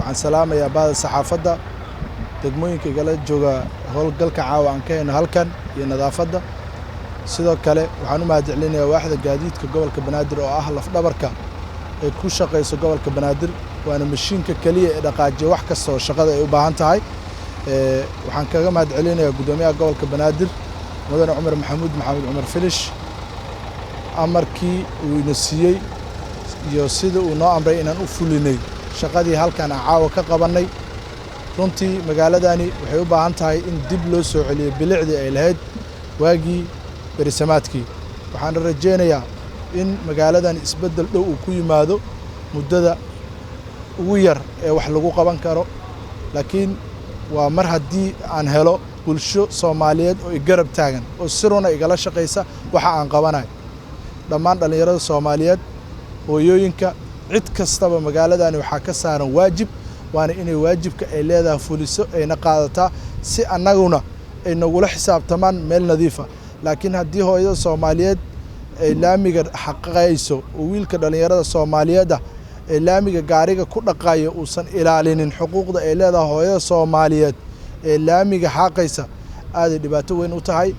Waxaan salaamayaa bahda saxaafadda degmooyinka igala jooga howlgalka caawa aan ka hayno halkan iyo nadaafadda. Sidoo kale waxaan u mahadcelinayaa waaxda gaadiidka gobolka Banaadir oo ah lafdhabarka ay ku shaqayso gobolka Banaadir, waana mashiinka keliya ee dhaqaajiya wax kasta oo shaqada ay u baahan tahay. Waxaan kaga mahadcelinayaa guddoomiyaha gobolka Banaadir, Mudane Cumar Maxamuud Maxamed Cumar Filish, amarkii uu ina siiyey iyo sida uu noo amray inaan u fulinay shaqadii halkan aan caawa ka qabannay. Runtii magaaladani waxay u baahan tahay in dib loo soo celiyo bilicdii ay lahayd waagii berisamaadkii. Waxaana rajaynayaa in magaaladan isbeddel dhow uu ku yimaado muddada ugu yar ee wax lagu qaban karo, laakiin waa mar haddii aan helo bulsho Soomaaliyeed oo igarab taagan oo si runa igala shaqaysa waxa aan qabanayo. Dhammaan dhallinyarada Soomaaliyeed, hooyooyinka, cid kastaba magaaladani waxaa ka saaran waajib, waana inay waajibka ay leedahay fuliso ayna qaadataa si annaguna ay nagula xisaabtamaan meel nadiifa. Laakiin haddii hooyada Soomaaliyeed ay laamiga xaqayso oo wiilka dhallinyarada Soomaaliyeed ah ee laamiga gaariga ku dhaqayo uusan ilaalinin xuquuqda ay leedahay hooyada Soomaaliyeed ee laamiga xaaqaysa, aaday dhibaato weyn u tahay.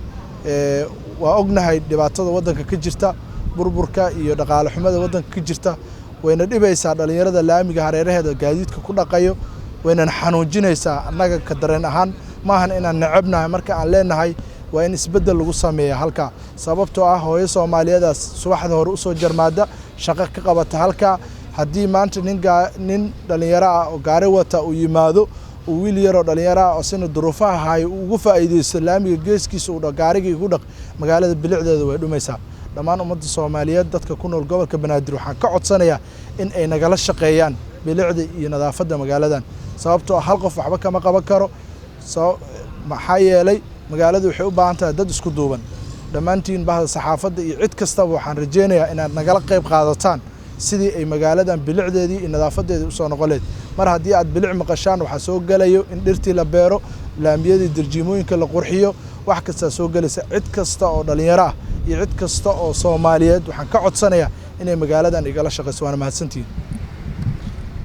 Waa ognahay dhibaatada waddanka ka jirta, burburka iyo dhaqaale xumada waddanka ka jirta, wayna dhibaysaa dhallinyarada laamiga hareeraheeda gaadiidka ku dhaqayo, waynan xanuujinaysaa annaga ka dareen ahaan. Maahan inaan necebnahay marka aan leenahay waa in isbeddel lagu sameeya halkaa, sababtoo ah hooyo Soomaaliyeedaas subaxda hore usoo jarmaada shaqo ka qabata halkaa. Haddii maanta nin dhallinyaro ah oo gaari wata uu yimaado, uu wiil yaroo dhallinyaro ah oo sina duruufaha hayo uu ugu faa'iidaysto laamiga geeskiisa uu dhaq gaariga igu dhaq, magaalada bilicdeeda way dhumaysaa. Dhammaan ummadda Soomaaliyeed, dadka ku nool gobolka Banaadir, waxaan ka codsanayaa in ay nagala shaqeeyaan bilicda iyo nadaafadda magaaladan, sababtoo ah hal qof waxba kama qaban karo. Maxaa yeelay magaaladu waxay u baahan tahay dad isku duuban. Dhammaantiin bahda saxaafadda iyo cid kastaba waxaan rajaynayaa inaad nagala qayb qaadataan sidii ay magaaladan bilicdeedii iyo nadaafadeedii usoo noqon lahayd. Mar haddii aad bilic maqashaan, waxaa soo gelayo in dhirtii la beero, laamiyadii darjiimooyinka la qurxiyo, wax kastaa soo gelaysa. Cid kasta oo dhallinyaro ah iyo cid kasta oo Soomaaliyeed waxaan ka codsanayaa inay magaaladan igala shaqayso. Waana mahadsantihiin.